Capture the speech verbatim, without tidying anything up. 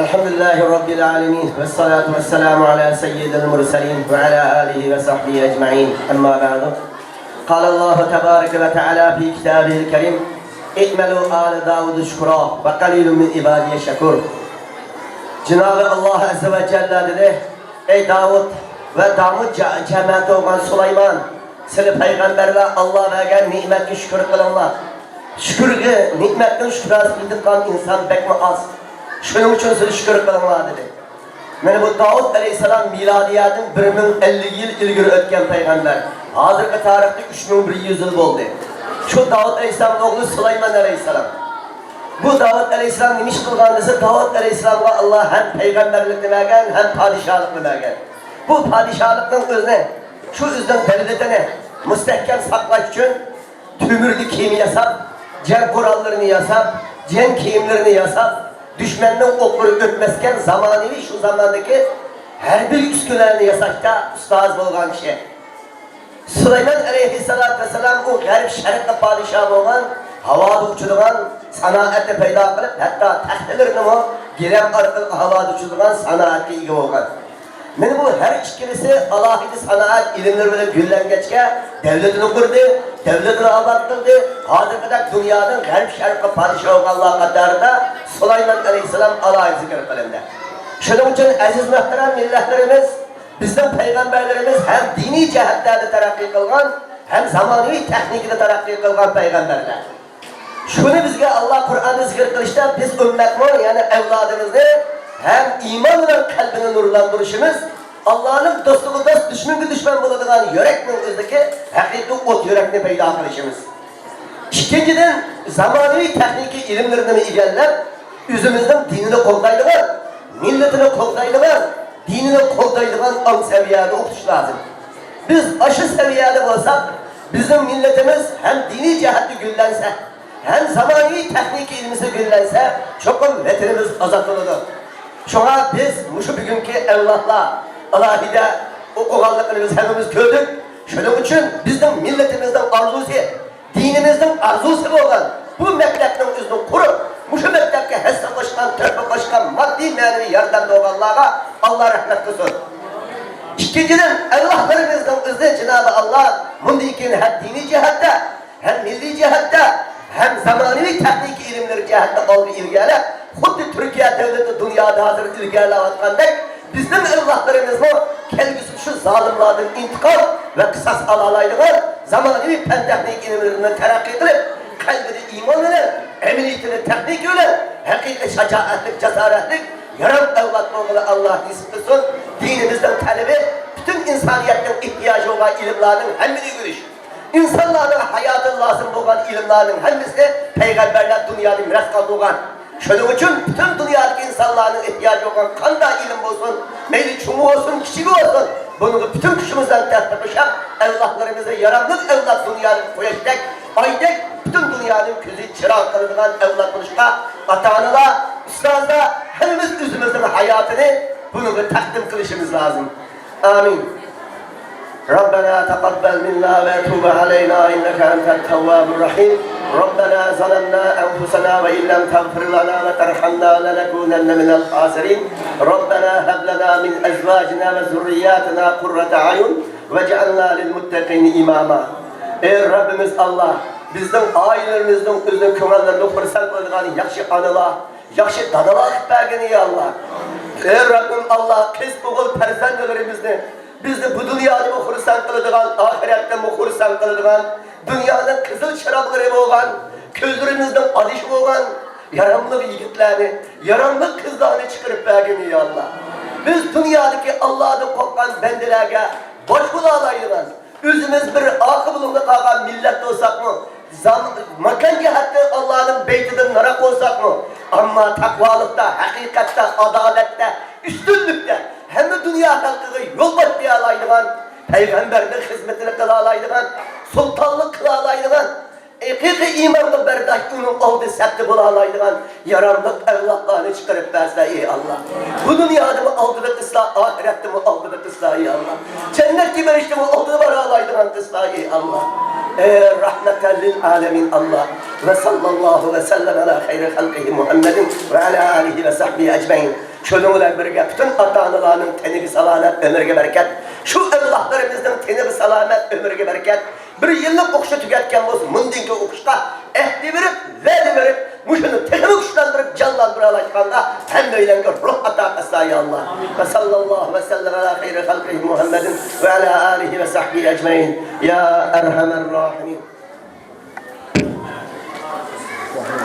الحمد لله رب العالمين، والصلاة والسلام على سيد المرسلين وعلى آله وصحبه أجمعين. أما بعد، قال الله تبارك وتعالى في كتابه الكريم: اعملوا آل داود شكرا وقليل من عبادي الشكور. جانابى الله عز وجل دېدى: ئەي داۋۇت ۋە داۋۇت جە-، جەمەتى بولغان سۇلايمان، سىلى پەيغەمبەرلەر ئاللا بەرگەن نېمەتكە شۈكۈر قىلىڭلار. شۈكۈرگە، نېمەتنىڭ شۈكراسىنى ئېيتىدىغان ئىنسان بەكمۇ ئاز. شۇنىڭ ئۈچۈن سىلى شۈكۈر قىلىڭلار دېدى. مانا بۇ داۋۇت ئەلەيھىسسالام مىلادىيەدىن بىر مىڭ ئەللىك يىل ئىلگىرى ئۆتكەن پەيغەمبەر. ھازىرقى تارىختا ئۈچ مىڭ بىر يۈز يىل بولدى. شۇ داۋۇت ئەلەيھىسسالامنىڭ ئوغلى سۇلايمان ئەلەيھىسسالام. بۇ داۋۇت ئەلەيھىسسالام نېمە ئىش قىلغان دېسە، داۋۇت ئەلەيھىسسالامغا ئاللا ھەم پەيغەمبەرلىكنى بەرگەن، ھەم پادىشاھلىقنى بەرگەن. بۇ پادىشاھلىقنىڭ ئۆزىنى، شۇ ئۆزىنىڭ دەۋلىتىنى مۇستەھكەم ساقلاش ئۈچۈن تۆمۈردىن كېمە ياساپ، جەڭ قوراللىرىنى ياساپ، جەڭ كىيىملىرىنى ياساپ، دۈشمەننىڭ ئوقلىرى ئۆتمەسكەن زامانىۋى شۇ زاماندىكى ھەربىي ئۈسكۈنىلەرنى ياساشتا ئۇستاز بولغان كىشى. سۇلايمان ئەلەيھىسسالاتۇ ۋەسسالام ئۇ غەرب شەرققە پادىشاھ بولغان، ھاۋادا ئۇچىدىغان سانائەتنى پەيدا قىلىپ، ھەتتا تەختىلىرىنىمۇ گىلەم ئارقىلىق ھاۋادا ئۇچىدىغان سانائەتكە ئىگە بولغان. مانا بۇ ھەر ئىككىلىسى ئالاھىدە سانائەت ئىلىملىرى بىلەن گۈللەنگەچكە، دەۋلىتىنى قۇردى، دەۋلىتىنى ئاباد قىلدى. ھازىرقىدەك دۇنيانىڭ غەرب شەرققە پادىشاھ بولغانلار قاتارىدا سۇلايمان ئەلەيھىسسالام ئالاھىدە زىكىر قىلىندى. شۇنىڭ ئۈچۈن ئەزىز مۆھتەرەم مىللەتلىرىمىز، بىزنىڭ پەيغەمبەرلىرىمىز ھەم دىنىي جەھەتلەردە تەرەققىي قىلغان، ھەم زامانىۋى تېخنىكىدا تەرەققىي قىلغان پەيغەمبەرلەر. شۇنى بىزگە ئاللا قۇرئاندا زىكىر قىلىشتا، بىز ئۈممەتمۇ، يەنى ئەۋلادىمىزنى ھەم ئىمان بىلەن قەلبىنى نۇرلاندۇرۇشىمىز، ئاللانىڭ دوستىغا دوست، دۈشمەنگە دۈشمەن بولىدىغان يۈرەكنىڭ ئۆزىدىكى ھەقىقىي ئوت يۈرەكنى پەيدا قىلىشىمىز. ئىككىنچىدىن، زامانىۋى تېخنىكا ئىلىملىرىنى ئىگىلەپ، ئۆزىمىزنىڭ دىنىنى قوغدايدىغان، مىللىتىنى قوغدايدىغان، دىنىنى قوغدايدىغان ئاڭ سەۋىيەدە ئوقۇتۇش لازىم. بىز ئاشۇ سەۋىيەدە بولساق، بىزنىڭ مىللىتىمىز ھەم دىنىي جەھەتتە گۈللەنسە، ھەم زامانىۋى تېخنىكا ئىلمىسى گۈللەنسە، چوقۇم ۋەتىنىمىز ئازاد بولىدۇ. شۇڭا بىز مۇشۇ بۈگۈنكى ئەۋلادلار ئالاھىدە ئوقۇغانلىقىنى بىز ھەممىمىز كۆردۇق. شۇنىڭ ئۈچۈن بىزنىڭ مىللىتىمىزنىڭ ئارزۇسى، دىنىمىزنىڭ ئارزۇسى بولغان بۇ مەكتەپنىڭ ئۆزىنى قۇرۇپ، مۇشۇ مەكتەپكە ھەسسە قوشقان، تۆھپە قوشقان، ماددىي، مەنىۋى ياردەم بولغانلارغا ئاللا رەھمەت قىلسۇن. ئىككىنچىدىن، ئەۋلادلىرىمىزنىڭ ئۆزىنى جانابى ئاللا مۇندىن كېيىن ھەم دىنىي جەھەتتە، ھەم مىللىي جەھەتتە، ھەم زامانىۋى تېخنىكا ئىلىملىرى جەھەتتە ئالغا ئىلگىرىلەپ، خۇددى تۈركىيە دۆلىتى دۇنيادا ھازىر ئىلگىرىلەۋاتقاندەك، بىزنىڭ ئەۋلادلىرىمىزمۇ كەلگۈسىدە شۇ زالىملاردىن ئىنتىقام ۋە قىساس ئالالايدىغان زامانىۋى پەن-تېخنىكا ئىلىملىرىنى تەرەققىي قىلىپ، قەلبىدە ئىمان بىلەن، ئەمەلىيىتىدە تېخنىكا بىلەن، ھەقىقىي شاجائەتلىك، جاسارەتلىك، يارام ئەۋلاد بولغىلى ئاللا نېسىپ قىلسۇن. دىنىمىزنىڭ تەلىپى پۈتۈن ئىنسانىيەتنىڭ ئېھتىياجى بولغان ئىلىملارنىڭ ھەممىنى ئۆگىنىش. ئىنسانلارنىڭ ھاياتىدا لازىم بولغان ئىلىملارنىڭ ھەممىسىنى پەيغەمبەرلەر دۇنيادا مىراس قالدۇرغان. شۇنىڭ ئۈچۈن پۈتۈن دۇنيادىكى ئىنسانلارنىڭ ئېھتىياجى بولغان قانداق ئىلىم بولسۇن، مەيلى چوڭى بولسۇن، كىچىكى بولسۇن، بۇنىڭغا پۈتۈن كۈچىمىز بىلەن تەھدىت قوشۇپ، ئەۋلادلىرىمىزنى ياراملىق ئەۋلاد، دۇنيادىكى قۇياشتەك، ئايدەك، پۈتۈن دۇنيانىڭ كۆزى چىراغ قىلىدىغان ئەۋلاد بولۇشقا ئاتا-ئانىلار، ئۇستازلار، ھەممىمىز ئۆزىمىزنىڭ ھاياتىنى بۇنىڭغا تەقدىم قىلىشىمىز لازىم. ئامىن. ربنا تقبل منا وتب علينا إنك أنت التواب الرحيم. ربنا ظلمنا أنفسنا وإن لم تغفر لنا وترحمنا لنكونن من الخاسرين. ربنا هب لنا من أزواجنا وذرياتنا قرة أعين واجعلنا للمتقين إماما. ئەي رەببىمىز ئاللا، بىزنىڭ ئائىلىلىرىمىزنىڭ ئۆزىنىڭ كۆڭۈللىرىنى خۇرسەن قىلىدىغان ياخشى ئانىلار، ياخشى دادىلار قىلىپ بەرگىن، يا ئاللا. ئەي رەببىم ئاللا، قىز ئوغۇل پەرزەنتلىرىمىزنى، بىزنى بۇ دۇنيادىمۇ خۇرسەن قىلىدىغان، ئاخىرەتتىمۇ خۇرسەن قىلىدىغان، دۇنيانىڭ قىزىل چىراغلىرى بولغان، كۆزلىرىمىزنىڭ ئالىشى بولغان ياراملىق يىگىتلەرنى، ياراملىق قىزلارنى چىقىرىپ بەرگىن، يا ئاللا. بىز دۇنيادىكى ئاللادىن قورققان بەندىلەرگە باش بولالايدىغان، ئۆزىمىز بىر ئارقا بۇلۇڭدا قالغان مىللەت بولساقمۇ، زام-، ماكان جەھەتتىن ئاللانىڭ بەيتىدىن ناراق بولساقمۇ، ئەمما تەقۋالىقتا، ھەقىقەتتە، ئادالەتتە، ئۈستۈنلۈكتە ھەممە دۇنيا خەلقىگە يول باشلايالايدىغان، پەيغەمبەرنىڭ خىزمىتىنى قىلالايدىغان، سۇلتانلىق قىلالايدىغان، ھەقىقىي ئىمانغا بەرداشلىق، ئۇنىڭ ئالدى سەپتە بولالايدىغان ياراملىق ئەۋلادلارنى چىقىرىپ بەرسە، ئى ئاللا. بۇ دۇنيادىمۇ ئالدىدا قىلسا، ئاخىرەتتىمۇ ئالدىدا قىلسا، ئى ئاللا. جەننەتكە بېرىشتىمۇ ئالدىدا بارالايدىغان قىلسا، ئى ئاللا. ئى رەھمەتەن لىل ئالەمىن ئاللا. ۋە ساللاللاھۇ ۋە سەللەم ئەلا خەيرى خەلقىھى مۇھەممەدىن ۋە ئەلا ئالىھى ۋە سەھبىھى ئەجمەئىن. شۇنىڭ بىلەن بىرگە، پۈتۈن ئاتا-ئانىلارنىڭ تېنىگە سالامەت، ئۆمرىگە بەرىكەت. شۇ ئەۋلادلىرىمىزنىڭ تېنىغا سالامەت، ئۆمرىگە بەرىكەت. بىر يىللىق ئوقۇشى تۈگەتكەن بولسا، مۇندىن كېيىن ئوقۇشقا ئەھدە بېرىپ، ۋەدە بېرىپ، مۇشۇنى تېخىمۇ كۈچلەندۈرۈپ، جانلاندۇرالايدىغانغا ھەممەيلەنگە روھ ئاتا قىلسا، يا ئاللا. ۋە ساللاللاھۇ ۋە سەللەم ئەلا خەيرى خەلقىھى مۇھەممەدىن ۋە ئەلا ئالىھى ۋە سەھبىھى ئەجمەئىن. يا ئەرھەمەر راھىمىن.